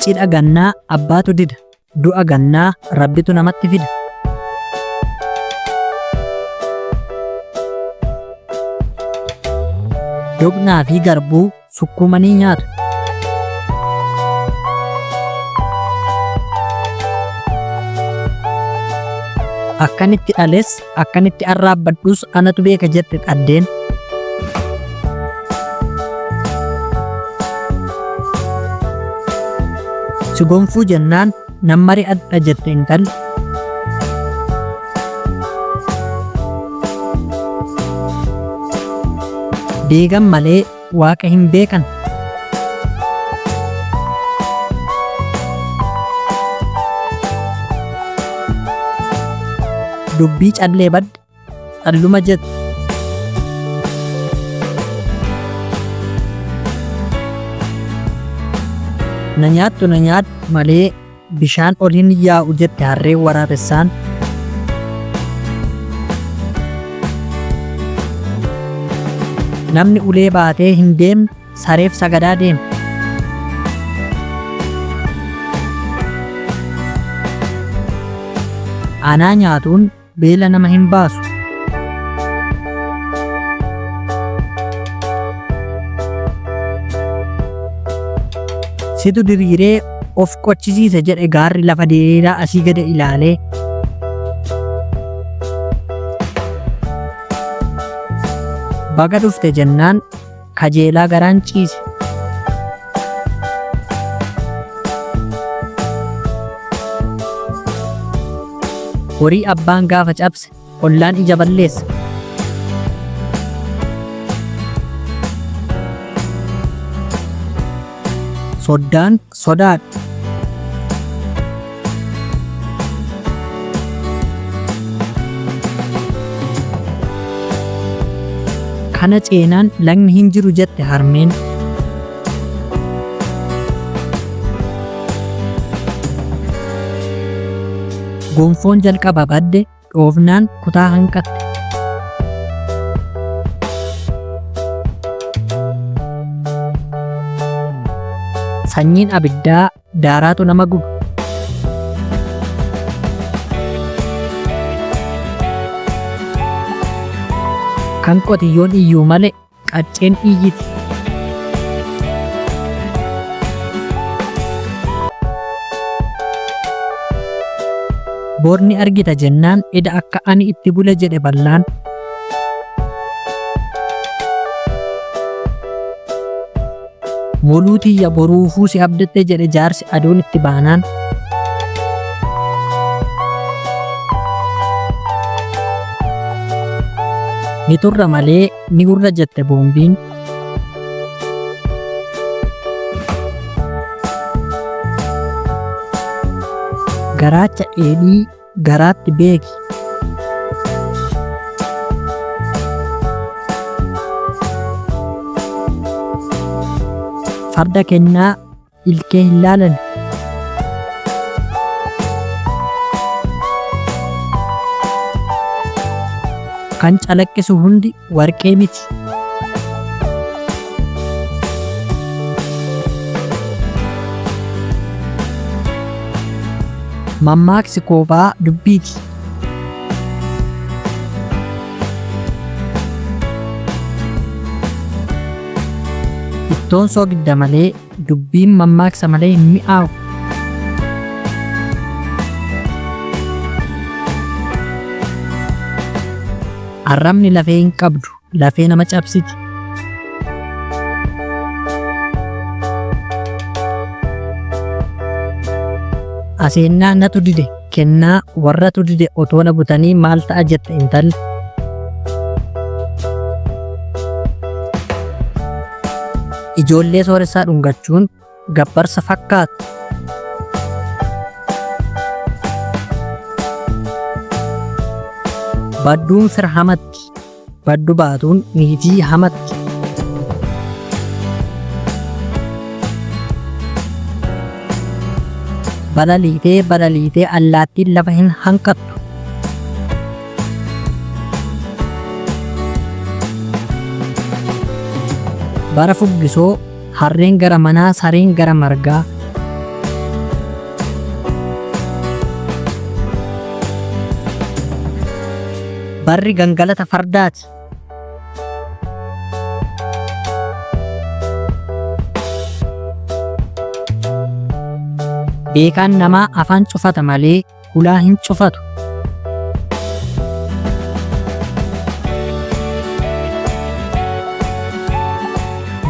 Cidha gannaa abbaatu dida. Du'a gannaa rabbitu namatti fida. Doqnaa fi garbuu sukkuumanii nyaatu. Akkanitti dhales akkanitti arraabbadhus anatu beeka jette xaddeen. Si gonfuu jennaan nan mari'adha jette intalli. Deegan malee waaqa hin beekan. Dubbii callee badde calluma jette. Na nyaattu na nyaadhu malee bishaan ol hin yaa'u jette harreen waraabessaan. Namni ulee baatee hin deemne sareef sagadaa deema. Anaa nyaatuun beela nama hin baasu. Situ diriiree of qochisiise jedhe gaarri lafa diriiraa asii gad ilaalee. Baga dhufte jennaan kajeelaa garaan ciise. Horii abbaan gaafa cabse ollaan ija balleessa. Soddaan sodaadha. Kana ceenaan lagni hin jiru jette harmeen. Gonfoon jalqaba badde dhoofnaan kutaa hanqatte. Sanyiin abiddaa daaraatu nama guba. Kan qotiyyoon iyyuu male qacceen iyyiti. Bor ni argita jennaan eda akka ani itti bule jedhe ballaan. Moluu tiyya boruufuu si abdadhe jedhe jaarsi aduun itti baanaan. Ni turra malee ni gurra jette boombiin. Garaacha dheedhii garaatti beeki. Farda kennaa ilkee hin laalan. Kan calaqqisu hundi warqee miti. Mammaaksi koobaa dubbiiti. Ittoon soogidda malee dubbiin mammaaksa malee hin mi'aawu. Arrabni lafee hin qabdu, lafee nama cabsiti. Aseennaa natu dide, kennaa warratu dide otoo na butanii maal ta'a jette intalli. Ijoollee sooressaa dhungachuun gabbarsa fakkaata. Badduun fira hamatti, baddu baatuun niitii hamatti. Balaliitee balaliitee allaattiin lafa hin hanqattu. Bara fuggisoo harreen gara manaa sareen gara margaa. Barri gangalata fardaati. Beekaan namaa afaan cufata malee hulaa hin cufatu.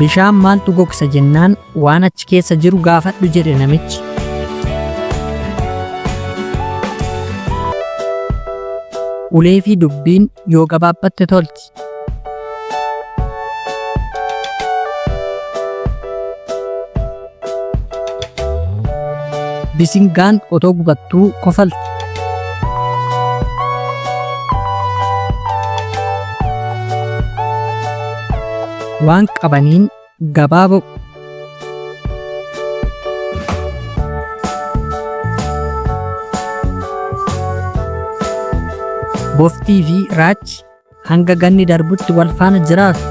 Bishaan maaltu gogsa jennaan waan achi keessa jiru gaafadhu jedhe namichi. Ulee fi dubbiin yoo gabaabbatte tolti. Bisingaan otoo gubattuu kofalti. Waan qabaniin gabaa ba'u. Boftii fi raachi hanga ganni darbutti wal faana jiraatu.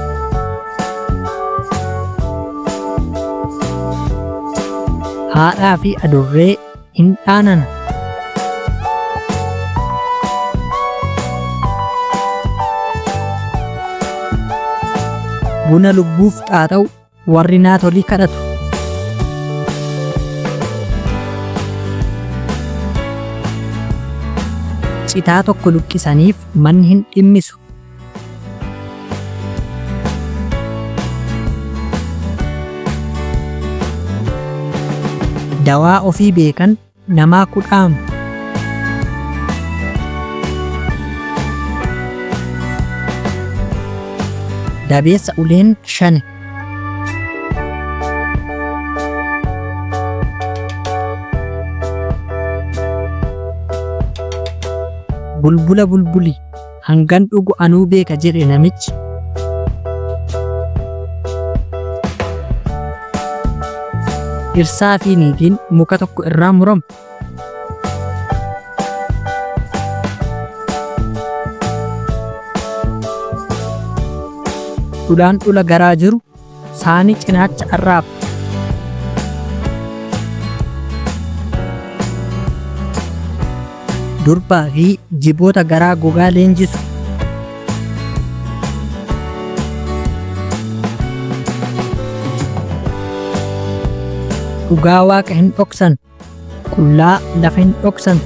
Haadhaa fi adurree hin dhaanan. Buna lubbuuf xaaxa'u warri naatolii kadhatu. Citaa tokko luqqisaniif manni hin dhimmisu. Dawaa ofii beekan namaa kudhaamu. Dabeessa uleen shani. Bulbula bulbuli hangan dhugu anuu beeka jedhe namichi. Dhirsaa fi niitiin muka tokko irraa muramu. Dhulaan dhula garaa jiru saani cinaacha arraaba. Durbaa fi jiboota garaa gogaa leenjisu. Dhugaa waaqa hin dhoksan, qullaa lafa hin dhoksan.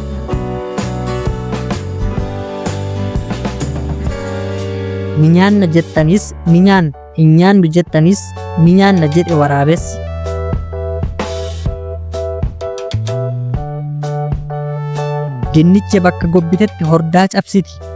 Ni nyaanna jettanis ni nyaanna, hin nyaannu jettanis ni nyaanna jedhe waraabessi. Dinnicha bakka gobbitetti hordaa cabsiti.